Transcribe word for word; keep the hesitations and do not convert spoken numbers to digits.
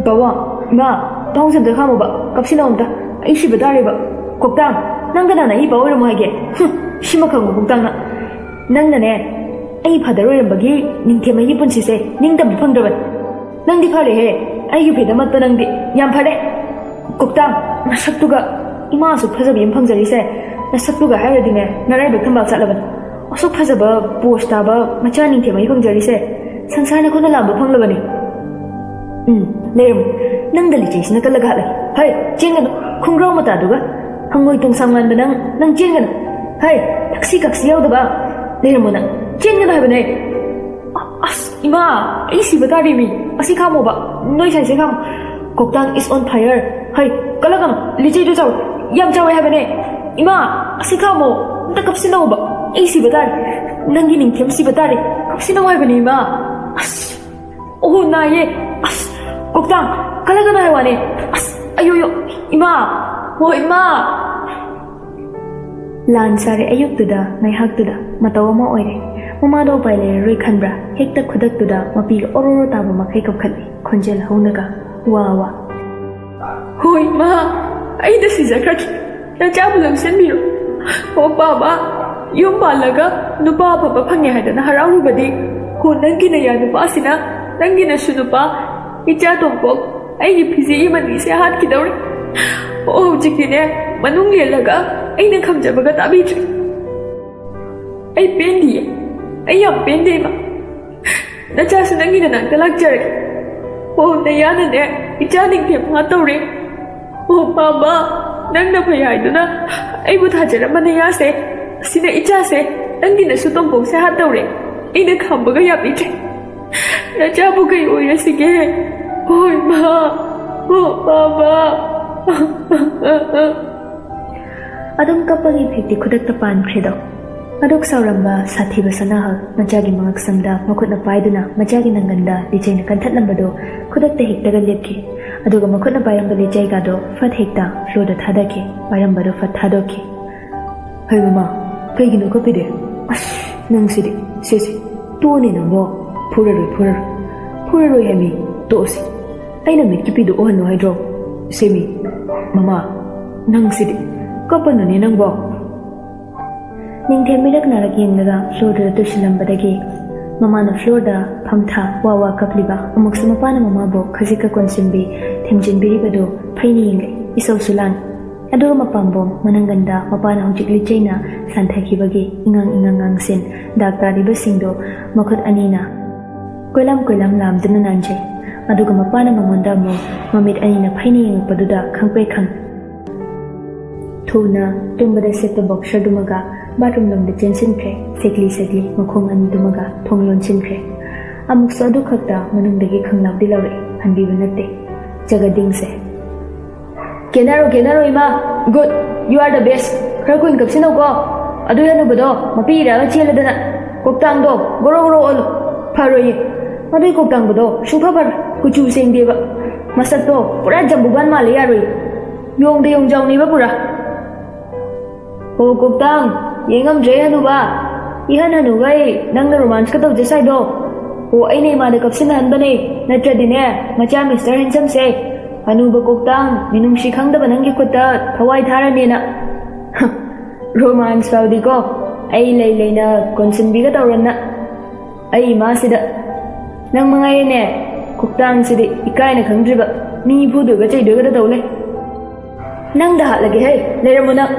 ꯕꯥꯕꯥ, ꯏꯃꯥ, ꯄꯥꯎꯁꯦ ꯑꯝꯇ ꯈꯥꯝꯃꯣꯕ, ꯀꯞꯁꯤꯟꯅꯧ ꯑꯝꯇ꯫ ꯑꯩ ꯁꯤꯕ ꯇꯥꯔꯦꯕ꯫ ꯀꯣꯛꯇꯥꯡ, ꯅꯪ ꯀꯅꯥꯅ ꯑꯩ ꯏꯄꯥ ꯑꯣꯏꯔꯝꯃꯣ ꯍꯥꯏꯒꯦ? ꯍꯨꯝ, ꯁꯤꯃ ꯈꯪꯉꯨ ꯀꯣꯛꯇꯥꯡꯅ꯫ ꯅꯪꯅꯅꯦ, ꯑꯩ ꯐꯥꯗꯔ ꯑꯣꯏꯔꯝꯕꯒꯤ ꯅꯤꯡꯊꯦꯝ ꯑꯩꯒꯤ ꯄꯨꯟꯁꯤꯁꯦ ꯅꯤꯡꯇꯝꯕ ꯐꯪꯗ꯭ꯔꯕꯅꯤ꯫ ꯅꯪꯗꯤ ꯐꯔꯦꯍꯦ, ꯑꯩꯒꯤ ꯐ꯭ꯔꯤꯗꯝ ꯑꯃꯠꯇ ꯅꯪꯗꯤ꯫ ꯌꯥꯝ ꯐꯔꯦ꯫ ꯀꯣꯛꯇꯥꯡ, ꯅꯁꯛꯇꯨꯒ ꯏꯃꯥ ꯑꯁꯨꯛ ꯐꯖꯕꯤ ꯑꯃ ꯐꯪꯖꯔꯤꯁꯦ, ꯅꯁꯛꯇꯨꯒ ꯍꯥꯏꯔꯗꯤꯅꯦ, ꯅꯔꯥꯏꯕꯛ ꯊꯝꯕꯥꯜ ꯁꯥꯠꯂꯕꯅꯤ꯫ ꯑꯁꯨꯛ ꯐꯖꯕ ꯄꯣꯁ ꯇꯥꯕ ꯃꯆꯥ ꯅꯤꯡꯊꯦꯝ ꯑꯩ ꯐꯪꯖꯔꯤꯁꯦ, ꯁꯪꯁꯥꯔꯅ ꯈꯨꯠꯅ ꯂꯥꯝꯕ ꯐꯪꯂꯕꯅꯤ꯫ ꯎꯝ, ꯂꯩꯔꯝꯃꯨ꯫ ꯅꯪꯗ ꯂꯤꯆꯩꯁꯤꯅ ꯀꯜꯂꯒ ꯍꯥꯠꯂꯦ꯫ ꯍꯩ, ꯆꯦꯟꯒꯅꯨ꯫ ꯈꯣꯡꯒ꯭ꯔꯥꯎ ꯃꯇꯥꯗꯨꯒ ꯍꯪꯉꯣꯏ ꯇꯣꯡꯁꯥꯡ ꯃꯥꯟꯕ ꯅꯪ, ꯅꯪ ꯆꯦꯟꯒꯅꯨ꯫ ꯍꯩ, ꯊꯛꯁꯤ ꯈꯛꯁꯤ ꯌꯥꯎꯗꯕ꯫ ꯂꯩꯔꯝꯃꯨ ꯅꯪ꯫ ꯆꯦꯟꯒꯅꯨ ꯍꯥꯏꯕꯅꯦ꯫ ꯑ-, ꯑꯁ, ꯏꯃꯥ, ꯑꯩ ꯁꯤꯕ ꯇꯥꯔꯦ ꯃꯤ꯫ ꯑꯁꯤ ꯈꯥꯝꯃꯣꯕ꯫ ꯅꯣꯏ ꯁꯥꯏꯁꯦ ꯈꯥꯝꯃꯣ꯫ ꯀꯣꯛꯇꯥꯡ is on fire꯫ ꯍꯩ, ꯀꯜꯂꯛꯀꯅꯨ꯫ ꯂꯤꯆꯩꯗꯣ ꯆꯥꯎ꯫ ꯌꯥꯝ ꯆꯥꯎꯋꯦ ꯍꯥꯏꯕꯅꯦ꯫ ꯏꯃꯥ, ꯑꯁꯤ ꯈꯥꯝꯃꯣ꯫ ꯑꯝꯇ ꯀꯞꯁꯤꯟꯅꯧꯕ꯫ ꯑꯩ ꯁꯤꯕ ꯇꯥꯔꯦ꯫ ꯅꯪꯒꯤ ꯅꯤꯡꯊꯦꯝ ꯁꯤꯕ ꯇꯥꯔꯦ꯫ ꯀꯞꯁꯤꯟꯅꯧ ꯍꯥꯏꯕꯅꯦ, ꯏꯃꯥ꯫ ꯑꯁ꯫ ꯑꯣꯍꯣ, ꯅꯥꯏꯌꯦ꯫ ꯑꯁ, ꯀꯣꯛꯇꯥꯡ, ꯀꯜꯂꯒꯅꯨ ꯍꯥꯏ ꯋꯥꯅꯦ꯫ ꯑꯁ, ꯑꯌꯣ, ꯌꯣ, ꯏꯃꯥ, ꯍꯣ, ꯏꯃꯥ꯫ ꯂꯥꯟ ꯁꯥꯔꯦ ꯑꯌꯨꯛꯇꯨꯗ, ꯉꯥꯏꯍꯥꯛꯇꯨꯗ ꯃꯇꯧ ꯑꯃ ꯑꯣꯏꯔꯦ꯫ ꯃꯃꯥꯗꯣ ꯎꯄꯥꯏ ꯂꯩꯔꯔꯣꯏ ꯈꯟꯕ꯭ꯔꯥ, ꯍꯦꯛꯇ ꯈꯨꯗꯛꯇꯨꯗ ꯃꯄꯤꯒ ꯑꯣꯔꯣꯔꯣ ꯇꯥꯕ ꯃꯈꯩ ꯀꯞꯈꯠꯂꯤ, ꯈꯣꯟꯖꯦꯜ ꯍꯧꯅꯒ, "ꯋꯥ, ꯋꯥ"꯫ ꯍꯣ, ꯏꯃꯥ, ꯑꯩꯗ ꯁꯤꯖꯈ꯭ꯔꯒꯦ꯫ ꯅꯆꯥꯕꯨ ꯂꯧꯁꯤꯟꯕꯤꯔꯣ꯫ ꯑꯣ ꯄꯥꯕ, ꯌꯨꯝ ꯄꯥꯜꯂꯒ ꯅꯨꯄꯥ ꯑꯐꯕ ꯐꯪꯉꯦ ꯍꯥꯏꯗꯅ ꯍꯔꯥꯎꯔꯨꯕꯗꯤ, ꯍꯣ ꯅꯪꯒꯤ ꯅꯌꯥ ꯅꯨꯄꯥꯁꯤꯅ ꯅꯪꯒꯤ ꯅꯁꯨ ꯅꯨꯄꯥ ꯏꯆꯥ ꯇꯣꯝꯄꯣꯛ ꯑꯩꯒꯤ ꯐꯤꯖꯤ ꯏꯃꯅꯤꯁꯦ ꯍꯥꯠꯈꯤꯗꯧꯔꯦ꯫ ꯑꯣ ꯍꯧꯖꯤꯛꯇꯤꯅꯦ ꯃꯅꯨꯡ ꯂꯦꯜꯂꯒ ꯑꯩꯅ ꯈꯪꯖꯕꯒ ꯇꯥꯕꯤꯗ꯭ꯔꯦ꯫ ꯑꯩ ꯄꯦꯟꯗꯤꯌꯦ, ꯑꯩ ꯌꯥꯝ ꯄꯦꯟꯗꯦ ꯏꯃꯥ꯫ ꯅꯆꯥꯁꯨ ꯅꯪꯒꯤ ꯅꯅꯥꯛꯇ ꯂꯥꯛꯆꯔꯒꯦ꯫ ꯑꯣ ꯅꯌꯥꯅꯅꯦ ꯏꯆꯥ ꯅꯤꯡꯊꯦꯝ ꯐꯥ ꯇꯧꯔꯦ꯫ ꯑꯣ ꯄꯥꯕ, ꯅꯪꯅ ꯐꯩ ꯍꯥꯏꯗꯨꯅ ꯑꯩꯕꯨ ꯊꯥꯖꯔꯝꯕ ꯅꯌꯥꯁꯦ, ꯑꯁꯤꯅ ꯏꯆꯥꯁꯦ, ꯅꯪꯒꯤ ꯅꯁꯨ ꯇꯣꯝꯄꯣꯛꯁꯦ ꯍꯥꯠꯇꯧꯔꯦ꯫ ꯑꯩꯅ ꯈꯥꯝꯕꯒ ꯌꯥꯕꯤꯗ꯭ꯔꯦ꯫ ꯅꯆꯥꯕꯨ ꯀꯩ ꯑꯣꯏꯔꯁꯤꯒꯦ? ꯑꯣ ꯏꯃꯥ, ꯑꯣ ꯄꯥꯕ꯫ ꯑꯗꯨꯝ ꯀꯞꯄꯒꯤ ꯏꯐꯦꯛꯇꯤ ꯈꯨꯗꯛꯇ ꯄꯥꯟꯈ꯭ꯔꯦꯗꯣ꯫ ꯑꯗꯨꯛ ꯁꯥꯎꯔꯝꯕ ꯁꯥꯊꯤꯕ ꯁꯅꯥꯍꯜ ꯃꯆꯥꯒꯤ ꯃꯉꯛꯁꯝꯗ ꯃꯈꯨꯠꯅ ꯄꯥꯏꯗꯨꯅ ꯃꯆꯥꯒꯤ ꯅꯪꯒꯟꯗ ꯂꯤꯆꯩꯅ ꯀꯟꯊꯠꯂꯝꯕꯗꯨ ꯈꯨꯗꯛꯇ ꯍꯤꯛꯇꯒ ꯂꯦꯞꯈꯤ꯫ ꯑꯗꯨꯒ ꯃꯈꯨꯠꯅ ꯄꯥꯏꯔꯝꯕ ꯂꯤꯆꯩꯒꯗꯣ ꯐꯠ ꯍꯦꯛꯇ ꯐ꯭ꯂꯣꯔꯗ ꯊꯥꯗꯈꯤ, ꯄꯥꯏꯔꯝꯕꯗꯨ ꯐꯠ ꯊꯥꯗꯣꯛꯈꯤ꯫ "ꯍꯩ ꯃꯃꯥ, ꯀꯩꯒꯤꯅꯣ ꯀꯞꯄꯤꯗꯤ? ꯑꯁ, ꯅꯪꯁꯤꯗꯤ꯫ ꯁꯦ, ꯁꯦ, ꯇꯣꯛꯑꯅꯤ ꯅꯪꯕꯣ꯫ ꯐꯨꯔꯔꯣꯏ, ꯐꯨꯔꯔꯣꯏ꯫ ꯐꯨꯔꯔꯣꯏ ꯍꯥꯏꯃꯤ, ꯇꯣꯛꯑꯁꯤ"꯫ ꯑꯩꯅ ꯃꯤꯠꯀꯤ ꯄꯤꯗꯨ ꯎꯍꯜꯂꯨ ꯍꯥꯏꯗ꯭ꯔꯣ? ꯁꯦꯃꯤ, ꯃꯃꯥ, ꯅꯪꯁꯤꯗꯤ꯫ ꯀꯞꯄꯅꯨꯅꯦ ꯅꯪꯕꯣ꯫ ꯅꯤꯡꯊꯦꯝ ꯃꯤꯔꯛ ꯅꯥꯔꯛ ꯌꯦꯡꯂꯒ ꯐ꯭ꯂꯣꯔꯗꯨꯗ ꯇꯨꯁꯤꯜꯂꯝꯕꯗꯒꯤ ꯃꯃꯥꯅ ꯐ꯭ꯂꯣꯔꯗ ꯐꯝꯊ ꯋꯥ ꯋꯥ ꯀꯞꯂꯤꯕ, ꯑꯃꯨꯛꯁꯨ ꯃꯄꯥꯅ ꯃꯃꯥꯕꯨ ꯈꯖꯤꯛꯀ ꯀꯣꯟꯁꯤꯟꯕꯤ ꯊꯦꯝꯖꯤꯟꯕꯤꯔꯤꯕꯗꯨ ꯐꯩꯅ ꯌꯦꯡꯂꯦ ꯏꯁꯧꯁꯨ ꯂꯥꯡ꯫ ꯑꯗꯨꯒ ꯃꯄꯥꯝꯕꯣꯝ ꯃꯅꯪꯒꯟꯗ ꯃꯄꯥꯅ ꯍꯧꯖꯤꯛ ꯂꯤꯆꯩꯅ ꯁꯥꯟꯊꯈꯤꯕꯒꯤ ꯏꯉꯥꯡ ꯏꯉꯥꯡ ꯉꯥꯡꯁꯤꯟ ꯗꯥꯛ ꯇꯥꯔꯤꯕꯁꯤꯡꯗꯨ ꯃꯈꯨꯠ ꯑꯅꯤꯅ ꯀꯣꯏꯂꯥꯝ ꯀꯣꯏꯂꯥꯝ ꯂꯥꯝꯗꯨꯅ ꯅꯥꯟꯖꯩ꯫ ꯑꯗꯨꯒ ꯃꯄꯥꯅ ꯃꯉꯣꯟꯗ ꯑꯃꯨꯛ ꯃꯃꯤꯠ ꯑꯅꯤꯅ ꯐꯩꯅ ꯌꯦꯡꯉꯛꯄꯗꯨꯗ ꯈꯪꯄ꯭ꯔꯦꯛ ꯈꯪ꯫ ꯊꯨꯅ ꯇꯨꯝꯕꯗ ꯁꯦꯠꯄ ꯕꯣꯛꯁꯔꯗꯨꯃꯒ ꯕꯥꯠꯔꯨꯝ ꯂꯣꯝꯗ ꯆꯦꯟꯁꯤꯟꯈ꯭ꯔꯦ, ꯁꯦꯛꯂꯤ ꯁꯦꯛꯂꯤ ꯃꯈꯣꯡ ꯑꯅꯤꯗꯨꯃꯒ ꯊꯣꯡ ꯂꯣꯟꯁꯤꯟꯈ꯭ꯔꯦ꯫ ꯑꯃꯨꯛꯁꯨ ꯑꯗꯨ ꯈꯛꯇ ꯃꯅꯨꯡꯗꯒꯤ ꯈꯪꯂꯥꯎꯗꯤ ꯂꯧꯔꯛꯏ, ꯍꯟꯕꯤꯕ ꯅꯠꯇꯦ꯫ ꯖꯒꯗꯤꯡꯁꯦ꯫ "ꯀꯦꯅꯔꯣ, ꯀꯦꯅꯔꯣ, ꯏꯃꯥ! Good! You are the best! ꯈꯔ ꯀꯨꯏꯅ ꯀꯞꯁꯤꯟꯅꯧꯀꯣ꯫ ꯑꯗꯨ ꯍꯅꯨꯕꯗꯣ ꯃꯄꯤ ꯏꯔꯛꯑꯒ ꯆꯦꯜꯂꯗꯅ꯫ ꯀꯣꯛꯇꯥꯡꯗꯣ ꯒꯣꯔꯣ ꯒꯣꯔꯣ ꯑꯣꯜꯂꯨ꯫ ꯐꯔꯣꯏꯌꯦ꯫ ꯃꯗꯨꯏ ꯀꯣꯛꯇꯥꯡꯕꯗꯣ ꯁꯨꯡꯐ ꯐꯔꯣꯏ꯫ ꯀꯨꯆꯨ ꯁꯦꯡꯗꯦꯕ꯫ ꯃꯁꯛꯇꯣ ꯄꯨꯔꯥ ꯖꯝꯕꯨꯕꯥꯟ ꯃꯥꯜꯂꯦ, ꯌꯥꯔꯣꯏꯌꯦ꯫ ꯌꯣꯡꯗ ꯌꯣꯡꯖꯥꯎꯅꯦꯕ ꯄꯨꯔꯥ꯫" "ꯑꯣ ꯀꯣꯛꯇꯥꯡ, ꯌꯦꯡꯉꯝꯗ꯭ꯔꯦ ꯍꯅꯨꯕ꯫ ꯏꯍꯟ ꯍꯅꯨꯒꯩ ꯅꯪꯅ ꯔꯣꯃꯥꯟꯁꯀ ꯇꯧꯖ ꯁꯥꯏꯗꯣ꯫ ꯑꯣ, ꯑꯩꯅ ꯏꯃꯥꯗ ꯀꯞꯁꯤꯟꯅꯍꯟꯕꯅꯦ, ꯅꯠꯇ꯭ꯔꯗꯤꯅꯦ, ꯃꯆꯥ ꯃꯤꯁꯇꯔ ꯍꯦꯟꯁꯝꯁꯦ, ꯍꯅꯨꯕ ꯀꯣꯛꯇꯥꯡ, ꯃꯤꯅꯨꯡꯁꯤ ꯈꯪꯗꯕ ꯅꯪꯒꯤ ꯈꯨꯠꯇ ꯊꯋꯥꯏ ꯊꯥꯔꯅꯦꯅ꯫" "ꯔꯣꯃꯥꯟꯁ ꯐꯥꯎꯗꯤꯀꯣ, ꯑꯩ ꯂꯩ ꯂꯩꯅ ꯀꯣꯟꯁꯤꯟꯕꯤꯒ ꯇꯧꯔꯝꯅ꯫ ꯑꯩ ꯏꯃꯥꯁꯤꯗ꯫ ꯅꯪ ꯃꯉꯥꯏꯔꯦꯅꯦ, ꯀꯣꯛꯇꯥꯡꯁꯤꯗꯤ ꯏꯀꯥꯏꯅ ꯈꯪꯗ꯭ꯔꯤꯕ, ꯃꯤ ꯐꯨꯗꯣꯏꯒ ꯆꯩꯗꯣꯏꯒꯗ ꯇꯧ ꯂꯩ꯫" "ꯅꯪꯗ ꯍꯥꯠꯂꯒꯦ ꯍꯦ, ꯂꯩꯔꯝꯃꯣ ꯅꯪ꯫"